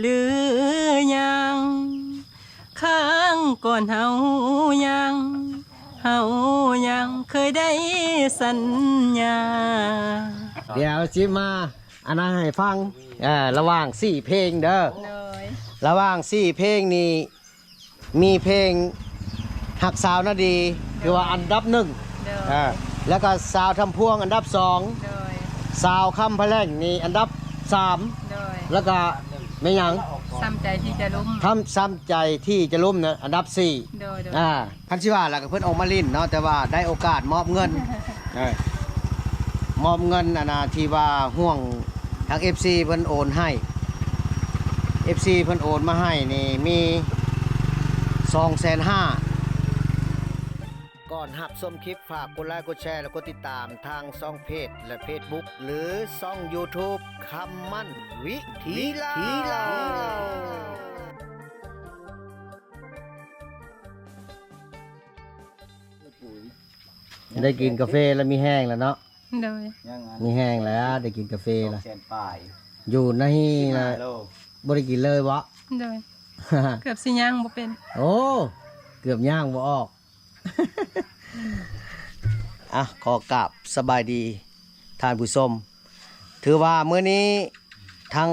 ຫຼືຍັງ ຄັ້ງກ່ອນເຮົາຍັງ ເຮົາຍັງເຄີຍໄດ້ສັນຍາ. ດຽວຊິມາອັນນັ້ນໃຫ້ຟັງ ເອີ ລະຫວ່າງສີ່ເພງເດີ. ໂດຍ ລະຫວ່າງສີ່ເພງນີ້ ມີເພງຮັກສາວນາດີ ຖືວ່າອັນດັບໜຶ່ງ ໂດຍ ເອີ ແລ້ວກໍສາວທຳພວງອັນດັບສອງ ໂດຍ ສາວຄຳພະແລງນີ້ອັນດັບສາມ ໂດຍ ແລ້ວກໍແມ່ນຫຍັງ ຊ້ຳໃຈທີ່ຈະລົ້ມ ທຳ ຊ້ຳໃຈທີ່ຈະລົ້ມນະ ອັນດັບສີ່ ໂດຍ ໂດຍ ອ່າ ຄັນຊິວ່າແລ້ວກໍເພິ່ນອອກມາຫຼິ້ນເນາະ ແຕ່ວ່າໄດ້ໂອກາດມອບເງິນ ເອີ ມອບເງິນອັນນ່າ ທີ່ວ່າຫ່ວງທາງເອັຟຊີເພິ່ນໂອນໃຫ້ ເອັຟຊີເພິ່ນໂອນມາໃຫ້ນີ້ມີສອງແສນຫ້າ. ກ່ອນຮັບຊົມຄລິບ ຝາກກົດໄລ ກົດແຊ ແລະ ກົດຕິດຕາມທາງຊ່ອງເພຈ ແລະ ເຟສບຸກ ຫຼື ຊ່ອງຢູທູບ ຄຳໝັ້ນວິຖີລາວ. ໄດ້ກິນກາເຟແລ້ວມີແຮງແລ້ວເນາະ. ໂດຍ ມີແຮງແລ້ວ ໄດ້ກິນກາເຟແລ້ວ ສອງແສນປາຍ ຢູ່ໃນຫັ້ນນະ ບໍ່ໄດ້ກິນເລີຍບໍ? ໂດຍ ເກືອບຊິຍ່າງບໍ່ເປັນ ໂອ້ ເກືອບຍ່າງບໍ່ອອກ. ອ່ະ ຂໍກາບສະບາຍດີທ່ານຜູ້ຊົມ ຖືວ່າມື້ນີ້ທາງ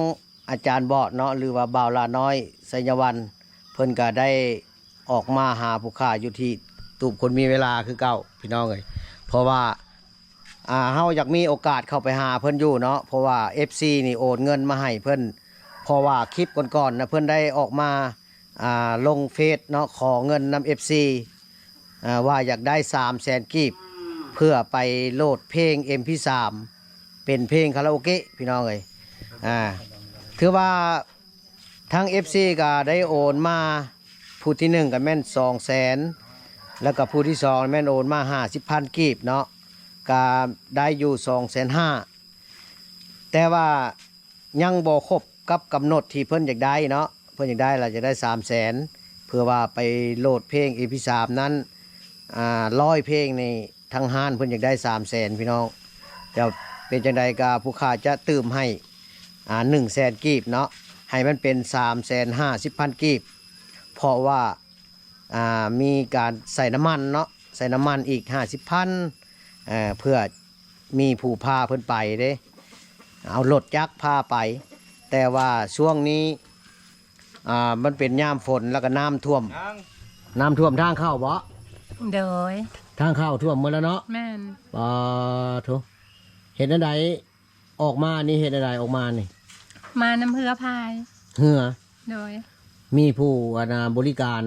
ອາຈານບອດເນາະ ຫຼືວ່າບ່າວຫຼ້ານ້ອຍ ໄຊຍະວັນ ເພິ່ນກະໄດ້ອອກມາຫາຜູ້ຂ້າຢູ່ທີ່ຕູບຄົນມີເວລາຄືເກົ່າ ພີ່ນ້ອງເອີຍ. ເພາະວ່າ ອ່າ ເຮົາຢາກມີໂອກາດເຂົ້າໄປຫາເພິ່ນຢູ່ເນາະ ເພາະວ່າເອັຟຊີນີ້ໂອນເງິນມາໃຫ້ເພິ່ນ ເພາະວ່າຄລິບກ່ອນໆນະ ເພິ່ນໄດ້ອອກມາ ອ່າ ລົງເຟສເນາະ ຂໍເງິນນຳເອັຟຊີ ອ່າ ວ່າຢາກໄດ້ສາມແສນກີບ ເພື່ອໄປໂຫຼດເພງເອັມພີສາມ ເປັນເພງຄາຣາໂອເກະ ພີ່ນ້ອງເອີຍ. ອ່າ ຖືວ່າທາງເອັຟຊີກໍໄດ້ໂອນມາ ຜູ້ທີໜຶ່ງກໍແມ່ນສອງແສນ ແລ້ວກໍຜູ້ທີສອງແມ່ນໂອນມາຫ້າສິບພັນກີບເນາະ ກໍໄດ້ຢູ່ສອງແສນຫ້າ ແຕ່ວ່າຍັງບໍ່ຄົບ ກັບກຳນົດທີ່ເພິ່ນຢາກໄດ້ເນາະ ເພິ່ນຢາກໄດ້ລະ ຢາກໄດ້ສາມແສນ ເພື່ອວ່າໄປໂຫຼດເພງເອັມພີສາມນັ້ນ ອ່າ ຮ້ອຍເພງນີ້ ທາງຮ້ານເພິ່ນຢາກໄດ້ສາມແສນ ພີ່ນ້ອງ. ຈະເປັນຈັ່ງໃດກໍຜູ້ຂ້າຈະຕື່ມໃຫ້ ອ່າ ໜຶ່ງແສນກີບເນາະ ໃຫ້ມັນເປັນສາມແສນຫ້າສິບພັນກີບ ເພາະວ່າ ອ່າ ມີການໃສ່ນ້ຳມັນເນາະ ໃສ່ນ້ຳມັນອີກຫ້າສິບພັນ ເອີ ເພື່ອມີຜູ້ພາເພິ່ນໄປເດ້ ເອົາລົດຈັກພາໄປ. ແຕ່ວ່າຊ່ວງນີ້ ອ່າ ມັນເປັນຍາມຝົນ ແລ້ວກໍນ້ຳຖ້ວມ ນ້ຳຖ້ວມທາງເຂົ້າບໍ? ໂດຍ ທາງເຂົ້າຖ້ວມໝົດແລ້ວເນາະ. ແມ່ນ ປາໂທ ເຮັດແນວໃດ? ອອກມານີ້ເຮັດແນວໃດ ອອກມານີ້? ມານຳເຮືອພາຍ. ເຮືອ? ໂດຍ. ມີຜູ້ ອັນນ່າ ບໍລິການ?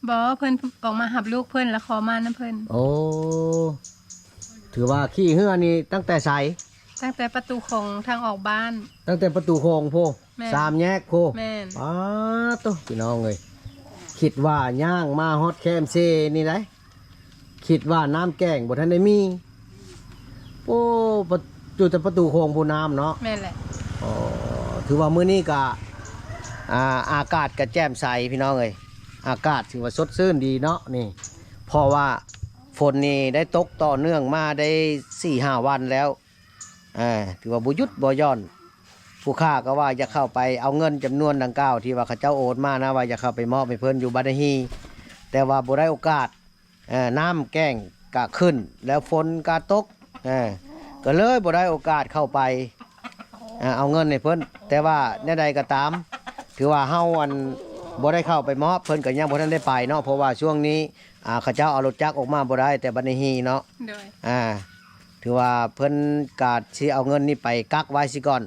ບໍ່ ເພິ່ນອອກມາຮັບລູກເພິ່ນ ແລ້ວຂໍມານຳເພິ່ນ. ໂອ້ ຖືວ່າຂີ່ເຮືອນີ້ຕັ້ງແຕ່ໃສ? ຕັ້ງແຕ່ປະຕູໂຂງທາງອອກບ້ານ. ຕັ້ງແຕ່ປະຕູໂຂງພຸ້ນ? ແມ່ນ. ສາມແຍກພຸ້ນ? ແມ່ນ. ປາໂຕ ພີ່ນ້ອງເອີຍ ຄິດວ່າຍ່າງມາຮອດແຄມເຊນີ້ໄດ໋. ຄິດວ່ານ້ຳແກ້ງບໍ່ທັນໄດ້ມີ. ໂອ້ ປະ ຢູ່ແຕ່ປະຕູໂຂງພຸ້ນ ນ້ຳເນາະ. ແມ່ນແຫຼະ. ອໍ ຖືວ່າມື້ນີ້ກະ ອ່າ ອາກາດກະແຈ່ມໃສ ພີ່ນ້ອງເອີຍ ອາກາດຖືວ່າສົດຊື່ນດີເນາະນີ້ ເພາະວ່າຝົນນີ້ໄດ້ຕົກຕໍ່ເນື່ອງມາໄດ້ສີ່ຫ້າວັນແລ້ວ. ອ່າ ຖືວ່າບໍ່ຢຸດບໍ່ຢ່ອນ. ຜູ້ຂ້າກໍວ່າຢາກເຂົ້າໄປເອົາເງິນຈຳນວນດັ່ງກ່າວທີ່ວ່າເຂົາເຈົ້າໂອນມານະ ວ່າຢາກເຂົ້າໄປມອບໃຫ້ເພິ່ນຢູ່ບັດນະຮີ ແຕ່ວ່າບໍ່ໄດ້ໂອກາດ. ເອີ ນ້ຳແກ້ງກະຂຶ້ນ ແລ້ວຝົນກະຕົກ ເອີ ກໍເລີຍບໍ່ໄດ້ໂອກາດເຂົ້າໄປ ເອີ ເອົາເງິນໃຫ້ເພິ່ນ. ແຕ່ວ່າແນວໃດກໍຕາມ ຖືວ່າເຮົາ ອັນ ບໍ່ໄດ້ເຂົ້າໄປມອບ ເພິ່ນກໍຍັງບໍ່ທັນໄດ້ໄປເນາະ ເພາະວ່າຊ່ວງນີ້ ອ່າ ເຂົາເຈົ້າເອົາລົດຈັກອອກມາບໍ່ໄດ້ ແຕ່ບັດນະຮີເນາະ. ໂດຍ. ອ່າ ຖືວ່າເພິ່ນກະຊິເອົາເງິນນີ້ໄປກັກໄວ້ຊິກ່ອນ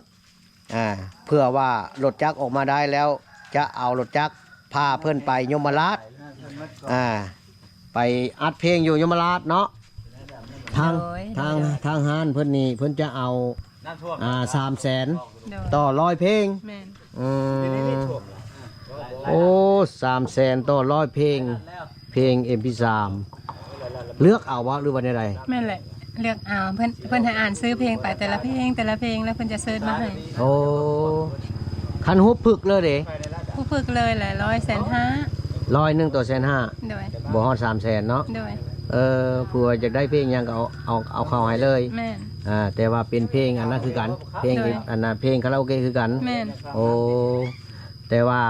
ອ່າ ເພື່ອວ່າລົດຈັກອອກມາໄດ້ແລ້ວ ຈະເອົາລົດຈັກພາເພິ່ນໄປຍົມມະລາດ ອ່າ ໄປອັດເພງຢູ່ຍົມມະລາດເນາະ. ທາງ ໂດຍ ທາງ ໂດຍ ທາງຮ້ານເພິ່ນນີ້ ເພິ່ນຈະເອົາ ນ້ຳຖ້ວມ ອ່າ ສາມແສນ ໂດຍ ຕໍ່ຮ້ອຍເພງ. ແມ່ນ. ອືມ ໂອ້ ສາມແສນຕໍ່ຮ້ອຍເພງ ເພງເອັມພີສາມ ເລືອກເອົາບໍ່ ຫຼືວ່າແນວໃດ? ແມ່ນແຫຼະ ເລືອກເອົາ ເພິ່ນ ເພິ່ນໃຫ້ອ່ານຊື່ເພງໄປ ແຕ່ລະເພງ ແຕ່ລະເພງ ແລ້ວເພິ່ນຈະເຊີດມາໃຫ້. ໂອ້ ຄັນຮູບພຶກເລີຍເດ? ຮູບພຶກເລີຍແຫຼະ ຮ້ອຍ ແສນຫ້າ. ຮ້ອຍໜຶ່ງຕໍ່ແສນຫ້າ. ໂດຍ. ບໍ່ຮອດສາມແສນເນາະ. ໂດຍ. ເອີ ຜູ້ວ່າຢາກໄດ້ເພງຫຍັງກໍເອົາ ເອົາ ເອົາເຂົ້າໃຫ້ເລີຍ. ແມ່ນ. ອ່າ ແຕ່ວ່າເປັນເພງອັນນັ້ນຄືກັນ ເພງ ໂດຍ ອັນນ່າ ເພງຄາຣາໂອເກະຄືກັນ. ແມ່ນ. ໂອ້ ແຕ່ວ່າ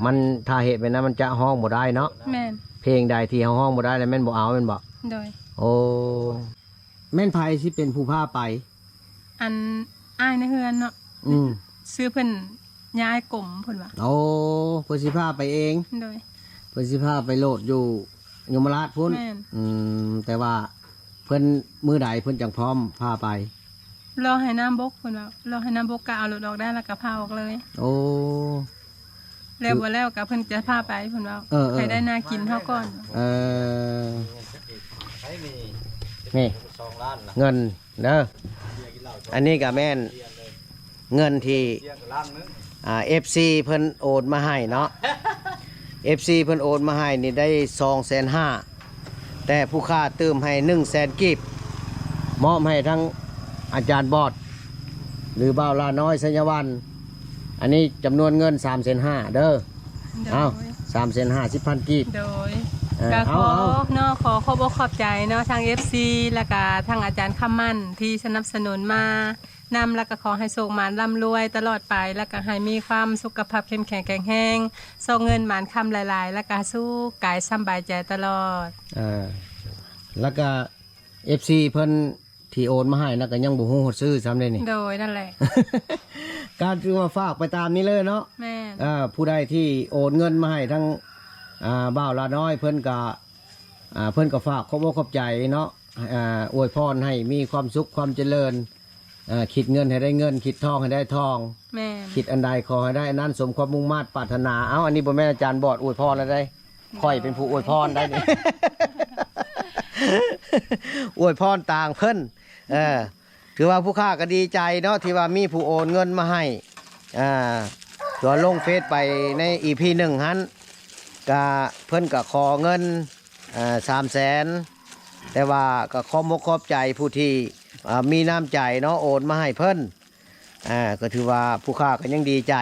ມັນ ຖ້າເຮັດແບບນັ້ນມັນຈະຮ້ອງບໍ່ໄດ້ເນາະ. ແມ່ນ. ເພງໃດທີ່ເຮົາຮ້ອງບໍ່ໄດ້ແລ້ວແມ່ນບໍ່ເອົາແມ່ນບໍ່? ໂດຍ. ໂອ້ ແມ່ນໃຜຊິເປັນຜູ້ພາໄປ? ອັນ ອ້າຍໃນເຮືອນເນາະ. ອືມ. ຊື່ເພິ່ນ ຍາຍກົມເພິ່ນວ່າ. ໂອ້ ເພິ່ນຊິພາໄປເອງ? ໂດຍ. ເພິ່ນຊິພາໄປໂລດຢູ່ຍົມລາດພຸ້ນ? ແມ່ນ. ອືມ ແຕ່ວ່າເພິ່ນ ມື້ໃດເພິ່ນຈັ່ງພ້ອມພາໄປ? ລໍໃຫ້ນ້ຳບົກເພິ່ນວ່າ ລໍໃຫ້ນ້ຳບົກກະເອົາລົດອອກໄດ້ ແລ້ວກະພາອອກເລີຍ. ໂອ້ ແລ້ວບໍ່ແລ້ວກະເພິ່ນຈະພາໄປເພິ່ນວ່າ. ເອີໆ ໃຫ້ໄດ້ໜ້າກິນເຮົາກ່ອນ. ເອີ ນີ້ ສອງລ້ານລະ ເງິນເດີ ອັນນີ້ກະແມ່ນເງິນທີ່ ອ່າ ເອັຟຊີ ເພິ່ນໂອນມາໃຫ້ເນາະ. ເອັຟຊີ ເພິ່ນໂອນມາໃຫ້ນີ້ໄດ້ສອງແສນຫ້າ ແຕ່ຜູ້ຄ້າຕື່ມໃຫ້ໜຶ່ງແສນກີບ ມອບໃຫ້ທັງອາຈານບອດ ຫຼື ບ່າວຫຼ້ານ້ອຍ ໄຊຍະວັນ. ອັນນີ້ຈຳນວນເງິນສາມແສນຫ້າເດີ. ໂດຍ. ເອົາ ສາມແສນຫ້າສິບພັນກີບ. ໂດຍ. ເອີ ກະ ເອົາ ຂໍ ເອົາ ເນາະ ຂໍຂອບອົກຂອບໃຈເນາະ ທາງ ເອັຟຊີ ແລ້ວກະທາງອາຈານຄຳໝັ້ນທີ່ສະໜັບສະໜູນມານຳ ແລ້ວກະຂໍໃຫ້ໂຊກໝານລ່ຳລວຍຕະຫຼອດໄປ ແລ້ວກະໃຫ້ມີຄວາມສຸຂະພາບເຂັ້ມແຂງແຂງແຮງ ຊອກເງິນໝານຄຳຫຼາຍໆ ແລ້ວກະສຸກກາຍສຳບາຍໃຈຕະຫຼອດ. ເອີ ແລ້ວກະ ເອັຟຊີ ເພິ່ນ ທີ່ໂອນມາໃຫ້ນະ ກໍຍັງບໍ່ຮູ້ຮອດຊື່ຊ້ຳເດ້ນີ້. ໂດຍ ນັ້ນແຫຼະ ກໍຖືວ່າຝາກໄປຕາມນີ້ເລີຍເນາະ. ແມ່ນ. ເອີ ຜູ້ໃດທີ່ໂອນເງິນມາໃຫ້ທາງ ອ່າ ບ່າວຫຼ້ານ້ອຍ ເພິ່ນກໍ ອ່າ ເພິ່ນກໍຝາກຂອບອົກຂອບໃຈເນາະ ອ່າ ອວຍພອນໃຫ້ມີຄວາມສຸກຄວາມຈະເລີນ ເອີ ຄິດເງິນໃຫ້ໄດ້ເງິນ ຄິດທອງໃຫ້ໄດ້ທອງ. ແມ່ນ. ຄິດອັນໃດຂໍໃຫ້ໄດ້ອັນນັ້ນ ສົມຄວາມມຸ່ງມາດປາດຖະໜາ. ເອົ້າ ອັນນີ້ບໍ່ແມ່ນອາຈານບອດອວຍພອນແລ້ວເດ້. ຂ້ອຍເປັນຜູ້ອວຍພອນໄດ້ນີ້ ອວຍພອນຕ່າງເພິ່ນ. ເອີ ຖືວ່າຜູ້ຄ້າກໍດີໃຈເນາະ ທີ່ວ່າມີຜູ້ໂອນເງິນມາໃຫ້ ອ່າ ຕົວລົງເຟສໄປໃນ ອີພີ ໜຶ່ງຫັ້ນ ກະເພິ່ນກະຂໍເງິນ ອ່າ ສາມແສນ ແຕ່ວ່າກໍຂອບອົກຂອບໃຈຜູ້ທີ່ ອ່າ ມີນ້ຳໃຈເນາະ ໂອນມາໃຫ້ເພິ່ນ. ອ່າ ກໍຖືວ່າຜູ້ຄ້າກໍຍັງດີໃຈ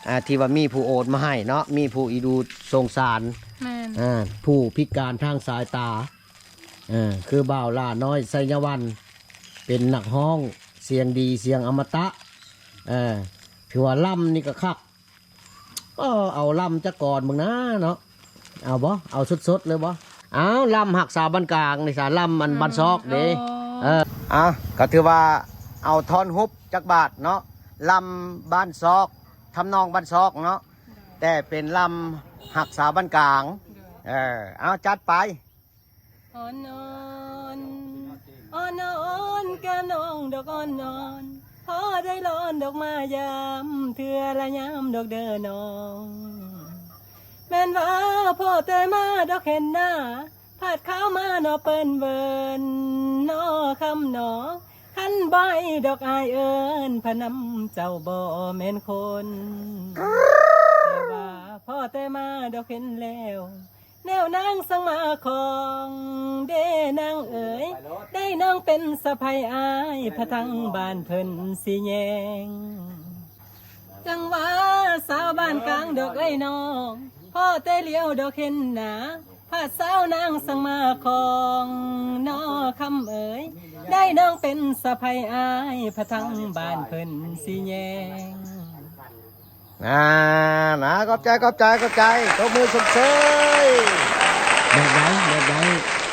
ອ່າ ທີ່ວ່າມີຜູ້ໂອນມາໃຫ້ເນາະ ມີຜູ້ອີດູສົງສານ. ແມ່ນ. ອ່າ ຜູ້ພິການທາງສາຍຕາ ເອີ ຄືບ່າວຫຼ້ານ້ອຍ ໄຊຍະວັນ ເປັນນັກຮ້ອງສຽງດີສຽງອະມະຕະ. ເອີ ຖືວ່າລຳນີ້ກໍຄັກ. ເອີ ເອົາລຳຈັກກ່ອນເບິ່ງນາເນາະ. ເອົາບໍ່? ເອົາສົດໆເລີຍບໍ່? ເອົາ ລຳຮັກສາວບ້ານກາງນີ້ສາ ລຳອັນ ອືມ ບ້ານຊອກເດ້. ໂອ້ ເອີ ເອົາ ກໍຖືວ່າເອົາທ່ອນຮຸບຈັກບາດເນາະ ລຳບ້ານຊອກ ທຳນອງບ້ານຊອກເນາະ ໂດຍ ແຕ່ເປັນລຳຮັກສາວບ້ານກາງ. ໂດຍ. ເອີ ເອົາ ຈັດໄປ. ອ່ອນນອນ ອ່ອນນອນກະນ້ອງດອກອ່ອນນອນ ພໍໄດ້ລອນດອກມາຢາມ ເທື່ອລະຍາມດອກເດີນ້ອງ. ແມ່ນວ່າພໍແຕ່ມາດອກເຫັນໜ້າ ພາດຂາວມາໜໍ່ເປີ້ນເວີນໜໍ່ຄຳໜໍ່ ຄັນບໍ່ໃຫ້ດອກອ້າຍເອີ້ນ ພະນຳເຈົ້າບໍ່ແມ່ນຄົນ. ແຕ່ວ່າພໍແຕ່ມາດອກເຫັນແລ້ວ ແນວນາງສັງມາຄອງ ເດ້ນາງເອີຍ ໄດ້ນາງເປັນສະໃພ້ອ້າຍ ພະທາງບ້ານເພິ່ນຊິແຍງ. ຈັ່ງວ່າສາວບ້ານກາງດອກເອີຍນ້ອງ ພໍແຕ່ຫຼຽວດອກເຫັນໜ້າ ພາດສາວນາງສັງມາຄອງ ນໍຄຳເອີຍ ໄດ້ນາງເປັນສະໃພ້ອ້າຍ ພະທາງບ້ານເພິ່ນຊິແຍງ. ອ່າ ນະ ຂອບໃຈ ຂອບໃຈ ຂອບໃຈ ຕົບມືຊົມເຊີຍ. ແບບໃດ ແບບໃດ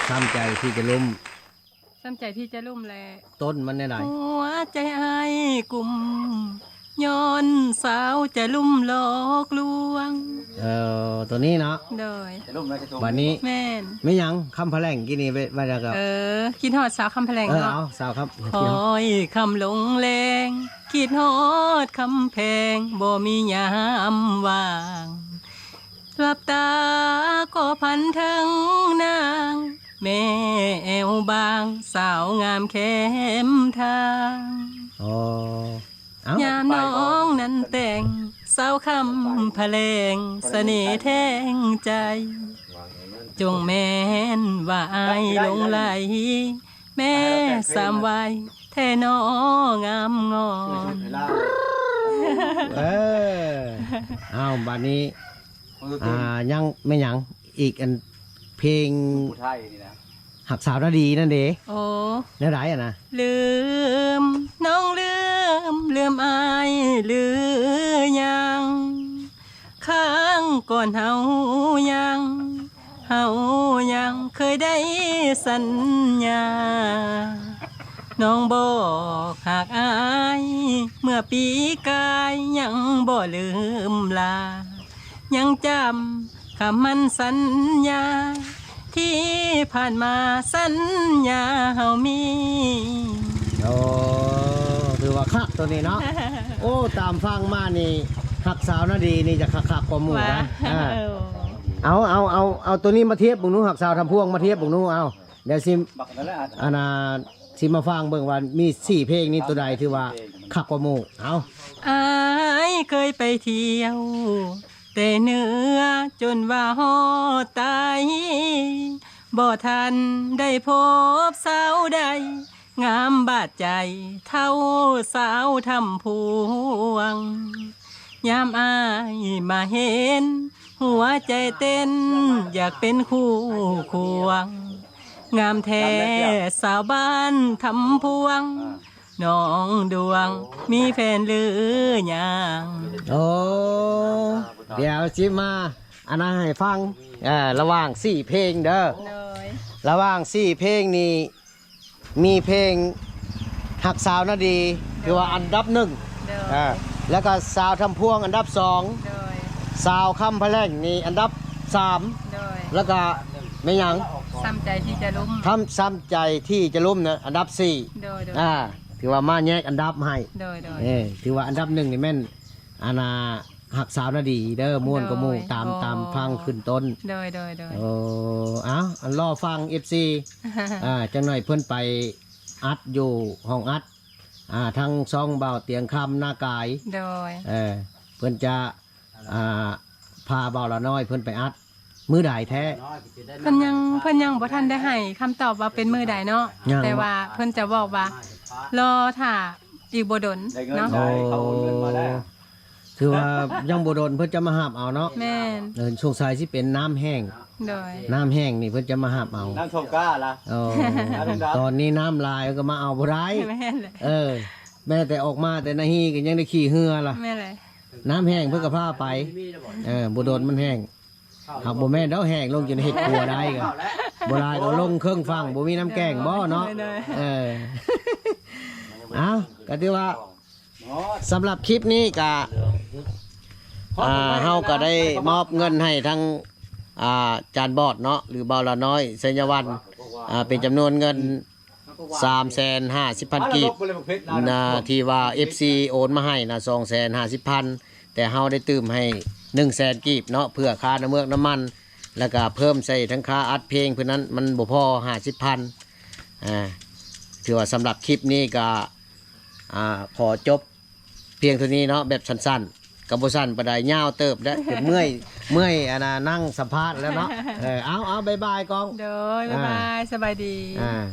ຊ້ຳໃຈທີ່ຈະລົ້ມ? ຊ້ຳໃຈທີ່ຈະລົ້ມແລະ ຕົ້ນມັນແນວໃດ? ຫົວໃຈອ້າຍກຸ້ມ ຍ້ອນສາວຈະລຸ່ມຫຼອກລວງ. ເອີ ຕົວນີ້ເນາະ. ໂດຍ. ບັດນີ້ ແມ່ນ ແມ່ນຫຍັງ ຄຳພະແລງກີ້ນີ້ ວ່າແລ້ວກໍ ເອີ ຄິດຮອດສາວຄຳພະແລງເນາະ. ເອີ ເອົາ ສາວຄຳ ຄອຍຄ່ຳລົງແລງ ຄິດຮອດຄຳແພງ ບໍ່ມີຍາມວ່າງ ຫຼັບຕາກໍຝັນເຖິງນາງ ແມ່ແອວບາງ ສາວງາມແຄມທາງ. ອໍ ເອົ້າ ຍາມນ້ອງນັ້ນແຕ່ງ ສາວຄຳພະແລງ ສະເໜ່ແທງໃຈ ຈົ່ງແມ່ນວ່າອ້າຍຫຼົງໄຫຼ ແມ່ສາມໄວ ແທ້ໜໍງາມງອນ. ເອີ ເອົາ ບາດນີ້ ອ່າ ຍັງແມ່ນຫຍັງອີກ ອັນ ເພງຜູ້ໄທນີ້ນະ ຮັກສາວໜ້າດີນັ້ນເດ. ໂອ້ ແນວໃດຫັ້ນນະ? ລືມ ນ້ອງລືມ ລືມອ້າຍຫຼືຍັງ? ກ່ອນເຮົາຍັງ ເຮົາຍັງເຄີຍໄດ້ສັນຍາ ນ້ອງບອກຮັກອ້າຍ ເມື່ອປີກາຍຍັງບໍ່ລືມລາ ຍັງຈຳຄຳໝັ້ນສັນຍາ ທີ່ຜ່ານມາສັນຍາເຮົາມີ. ໂອ້ ຖືວ່າຄັກໂຕນີ້ເນາະ. ໂອ້ ຕາມຟັງມານີ້ ຮັກສາວນາດີນີ້ຈະຄັກໆກວ່າໝູ່ ວ່າ ນະ. ເອີ ເອົາ ເອົາ ເອົາ ເອົາໂຕນີ້ມາທຽບເບິ່ງດູ ຮັກສາວທຳພວງມາທຽບເບິ່ງດູ. ເອົາ ດຽວຊິ ອັນນ່າ ຊິມາຟັງເບິ່ງວ່າມີສີ່ເພງນີ້ ໂຕໃດຖືວ່າຄັກກວ່າໝູ່. ເອົາ ອ້າຍເຄີຍໄປທ່ຽວແຕ່ເໜືອ ຈົນວ່າຮອດໃຕ້ ບໍ່ທັນໄດ້ພົບສາວໃດ ງາມບາດໃຈເທົ່າສາວທຳພວງ. ຍາມອ້າຍມາເຫັນ ຫົວໃຈເຕັ້ນ ຢາກເປັນຄູ່ຄວງ ງາມແທ້ສາວບ້ານທຳພວງ ນ້ອງດວງມີແຟນຫຼືຍັງ. ໂອ້ ດຽວຊິມາອັນນັ້ນໃຫ້ຟັງ ເອີ ລະຫວ່າງສີ່ເພງເດີ ໂດຍ ລະຫວ່າງສີ່ເພງນີ້ ມີເພງຮັກສາວນາດີ ໂດຍ ຖືວ່າອັນດັບໜຶ່ງ ໂດຍ ອ່າ ແລ້ວກໍສາວທຳພວງອັນດັບສອງ ໂດຍ ສາວຄຳພະແລງນີ້ອັນດັບສາມ ໂດຍ ແລ້ວກໍແມ່ນຫຍັງ ຊ້ຳໃຈທີ່ຈະລົ້ມ ທຳ ຊ້ຳໃຈທີ່ຈະລົ້ມນະ ອັນດັບສີ່ ໂດຍ ໂດຍ ອ່າ ຖືວ່າມາແຍກອັນດັບໃຫ້ ໂດຍ ໂດຍ ເອີ ຖືວ່າອັນດັບໜຶ່ງນີ້ແມ່ນ ອັນນ່າ ຮັກສາວນາດີເດີ ມ່ວນກວ່າໝູ່ ໂດຍ ຕາມ ໂອ້ ຕາມຟັງຂຶ້ນຕົ້ນ ໂດຍ ໂດຍ ໂດຍ ໂອ້ ເອົ້າ ອັນລໍຟັງ ເອັຟຊີ ອ່າ ຈັກໜ້ອຍເພິ່ນໄປອັດຢູ່ຫ້ອງອັດ ອ່າ ທາງຊ່ອງບ່າວຕຽງຄຳນາກາຍ ໂດຍ ເອີ ເພິ່ນຈະ ອ່າ ພາບ່າວລານ້ອຍເພິ່ນໄປອັດ ມື້ໃດແທ້? ເພິ່ນຍັງ ເພິ່ນຍັງບໍ່ທັນໄດ້ໃຫ້ຄຳຕອບວ່າເປັນມື້ໃດເນາະ ຍັງ ແຕ່ວ່າເພິ່ນຈະບອກວ່າລໍຖ້າອີກບໍ່ດົນເນາະ ໄດ້ເງິນ ໂອ້ ໃຊ້ ເຂົາໂອນເງິນມາແລ້ວ ຖືວ່າຍັງບໍ່ດົນເພິ່ນຈະມາຮັບເອົາເນາະ ແມ່ນ ເອີ ສົງໄສຊິເປັນນ້ຳແຫ້ງ ໂດຍ ນ້ຳແຫ້ງນີ້ເພິ່ນຈະມາຮັບເອົາ ນ້ຳຖ້ວມກ້າລະ ເອີ ນ້ຳດຳ ຕອນນີ້ນ້ຳຫຼາຍກໍມາເອົາບໍ່ໄດ້ ແມ່ນແຫຼະ ເອີ ແມ້ແຕ່ອອກມາແຕ່ນາຮີກໍຍັງໄດ້ຂີ່ເຮືອລະ ແມ່ນແຫຼະ ນ້ຳແຫ້ງເພິ່ນກໍພາໄປ ເອີ ບໍ່ດົນມັນແຫ້ງ ຫາກບໍ່ແມ່ນດອກ ແຫ້ງລົງຈົນເຮັດຄົວໄດ້ກໍ ບໍ່ຫຼາຍກໍລົງເຄິ່ງຝັ່ງ ບໍ່ມີນ້ຳແກງບໍ່ເນາະ ໂດຍ ເອີ ເອົ້າ ກໍຖືວ່າ ສຳລັບຄລິບນີ້ກໍ ອ່າ ເຮົາກໍໄດ້ມອບເງິນໃຫ້ທັງ ອ່າ ຈານບອດເນາະ ຫຼື ບ່າວລານ້ອຍ ໄຊຍະວັນ ອ່າ ເປັນຈຳນວນເງິນ ສາມແສນຫ້າສິບພັນກີບນະ ທີ່ວ່າເອັຟຊີໂອນມາໃຫ້ນະ ສອງແສນຫ້າສິບພັນ ແຕ່ເຮົາໄດ້ຕື່ມໃຫ້ໜຶ່ງແສນກີບເນາະ ເພື່ອຄ່ານ້ຳເມືອກນ້ຳມັນ ແລ້ວກະເພີ່ມໃສ່ທັງຄ່າອັດເພງເພິ່ນນັ້ນ ມັນບໍ່ພໍຫ້າສິບພັນ ອ່າ ຖືວ່າສຳລັບຄລິບນີ້ກະ ອ່າ ຂໍຈົບພຽງເທົ່ານີ້ເນາະ ແບບສັ້ນໆ ກໍບໍ່ສັ້ນປານໃດ ຍາວເຕີບແລ້ວ ຈົນເມື່ອຍ ເມື່ອຍ ອັນນ່າ ນັ່ງສຳພາດແລ້ວເນາະ ເອີ ເອົາ ເອົາ ບາຍບາຍກ້ອງ ໂດຍ ບາຍບາຍ ອ່າ ສະບາຍດີ ອ່າ.